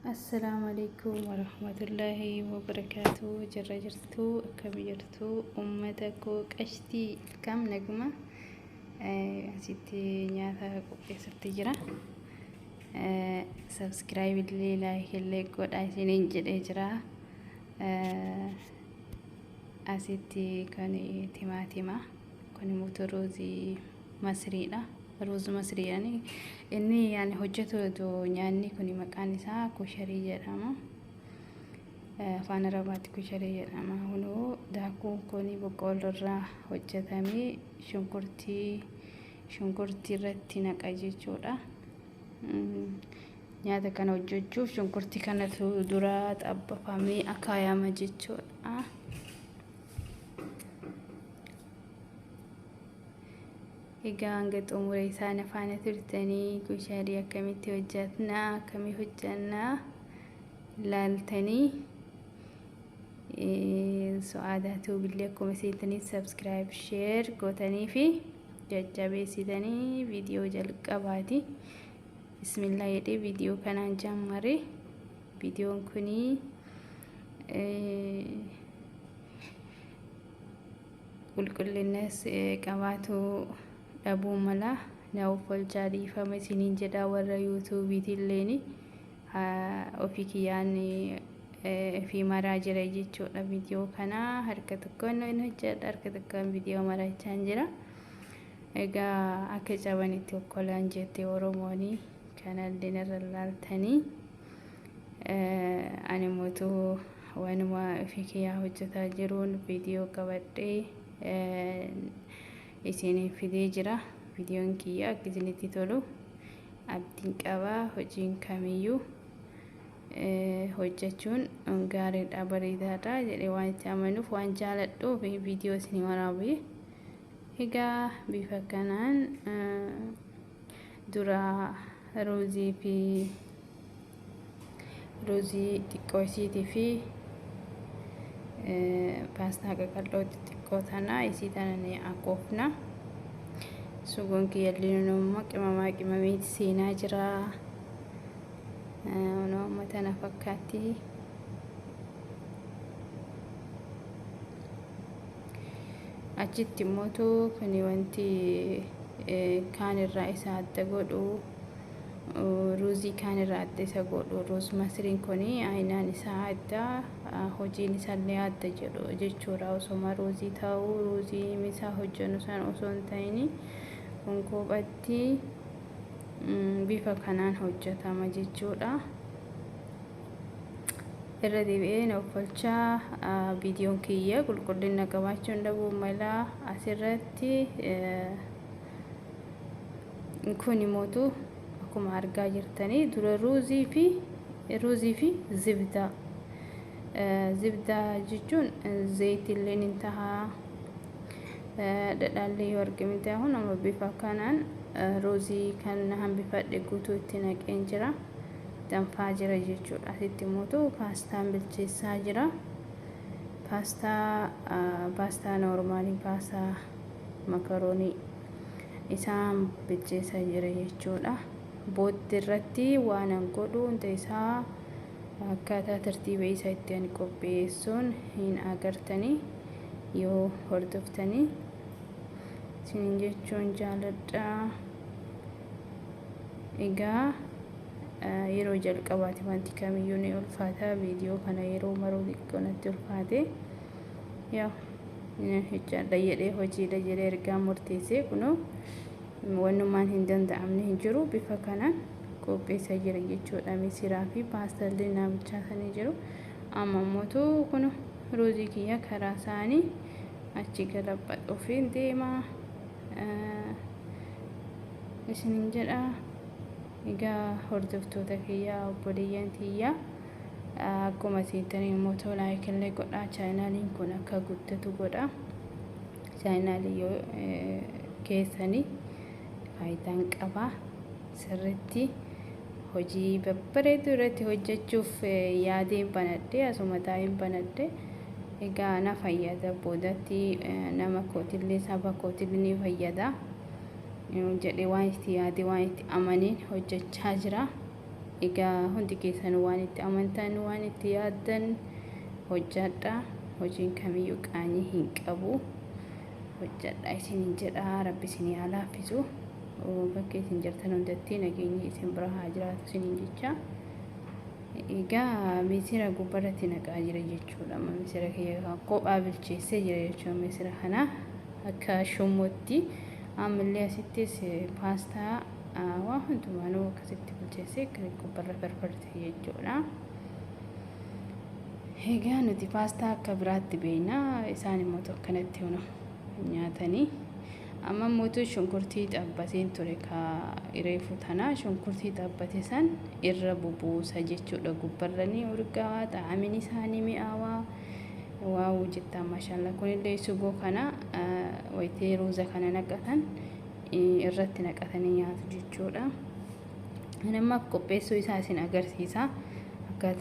Assalaamu alaikum warahmatullaahi wabarakaatu. Jirra jirtuu, akkam jirtuu uummata koo qashtii, kam naguma? Asitti nyaata qopheessatti jira. Subscribe illee like illee godhaa isiniin jedhee jira. Asitti kan timaatima, kun immoo ruuzii masriidha. Ruuz masrii yani inni yani hojjetu nyaanni kun maqaan isaa kusharii jedhama. Afaan Arabaatti kusharii jedhama. Kunoo daakuun kun boqqoolloo irraa hojjetamee shunkurtii irratti naqa jechuudha. Nyaata kana hojjechuuf shunkurtii kanatu dura xabbafamee akaayama jechuudha. Egaa hanga xumura isaan afaana turtanii kusharii akkamitti hojjetnaa, akkamii hojjannaa laaltanii, Su'aadaa Tuubillee akkuma seetanii subscribe, share gootanii fi jajjabeessitanii viidiyoo jalqabaati. Bismillaa jedhee viidiyoo kanaan jammare. Viidiyoon kunii qulqullinnas qabaatu dhabuu mala, na offolchaa, dhiifama isiniin jedha. Warra yuutuubiitilleen ofii kiyyaan fi maraa jira jechuudha. Viidiyoo kana harka tokkoon hin hojjedha, harka tokkoon viidiyoo marachaa jira. Egaa akka cabanitti okkolaan jette Oromooni, kanallee irra laaltanii, ani mootuu waanuma ofii kiyyaa hojjetaa jiruun viidiyoo qabadhee isiniif fidee jira. Viidiyoon kiyya akka isinitti tolu abdiin qaba. Hojiin kamiyyuu hojjechuun gaariidha, bareedaadha jedhee waan itti amanuuf, waan jaaladhuuf viidiyoo isinii waraabee. Egaa bifa kanaan dura ruuzii fi ruuzii xiqqoo isiitii fi paastaa qaqal'oo xixiqqoo tana isii tana ni akoofna. Sugoon kiyyallee immoo qimamaa qimamiiti seenaa jira. Amma tana fakkaatti. Achitti immootu kuni wanti kaan irraa isa adda godhu, ruuzii kaan irraa adda isa godhu, ruuz masriin kuni aynaan isaa adda, hojiin isaallee adda jedhu jechuudha. Osoma ruuzii ta'uu, ruuzii misaa hojjennu san osoo hin ta'in, kun kophatti bifa kanaan hojjetama jechuudha. Irra deebi'ee na offolchaa, viidiyoon kiyya qulqullina qabaachuu hin dhabuu mala. Asirratti kun imootu akkuma argaa jirtanii dura ruuzii fi zibdaa, zibdaa jechuun zayitillee ni tahaa, dhadhaallee yoo argame ta'e. Kun bifa kanaan ruuzii kan hambifadhe guutuu itti naqeen jira, danfaa jira jechuudha. Asitti immoo paastaan bilcheessaa jira. Paastaa noormaalii, paastaa makaroonii isaan bilcheessaa jira jechuudha. Booddee irratti waan an godhu hunda isaa akkaataa tartiiba isaa itti ani qopheessuun hin agartanii yoo hordoftanii isiniin jechuun jaaladha. Egaa yeroo jalqabaati wanti kamiyyuu ni ulfaata. Viidiyoo kana yeroo maruu xiqqoo natti ulfaate. Yaa hojjedha jedhee, hojiidha jedhee ergaa murteessee, kunoo wannumaan hin danda'amne hin jiru. Bifa kanaan qopheessaa jira jechuudha. Misiraa fi paastaallee naa bilchaatanii jiru. Amma immoo kun ruuzii kiyya karaa isaanii achi galabbadhuufi deema isinin jedha. Egaa hordoftoota kiyyaa, obboleeyyan tiyyaa, akkuma seentanii immoo like illee godhaa, chaayinaaliin kun akka guddatu godha. Chaayinaalii yoo keessanii faayidaan qaba. Sirritti hojii babbareedu irratti hojjechuuf yaadeen banadhe, asuma taa'een banadhe. Egaa na fayyada, boodatti nama kootillee saba kootillee ni fayyada jedhee waan itti yaade, waan itti amaneen hojjechaa jira. Egaa hundi keessan waan itti amantan, waan itti yaaddan hojjadha. Hojiin kamiyyuu qaanyii hin qabu. Hojjadha isiniin jedha. Rabbi isinii haa laaffisu. Bakka isin jirtan hundatti nageenyi isin bira haa jiraatu isiniin jecha. Egaa misira gubbarratti naqaa jira jechuudha. Misira kiyya kophaa bilcheessee jira jechuudha. Misira kana akka shumootti ammallee asittis paastaa waa hundumaanuu akkasitti bilcheessee gubbarra firfirte jechuudha. Egaa nuti paastaa akka biraatti beekna, isaan immoo akkanatti nyaatanii. Amma immoo shunkurtii xabbateen ture ka reefu tana, shunkurtii xabbate san irra bubuusa jechuudha. Gubbarra ni urgaawaa, xaa'amiin isaanii mi'aawaa, wow jettaa, maashaallah. Kunillee sugoo kana wayitee ruuza kana naqatan irratti naqatanii nyaatu jechuudha. Ani ammaaf qopheessuu isaa isin agarsiisa.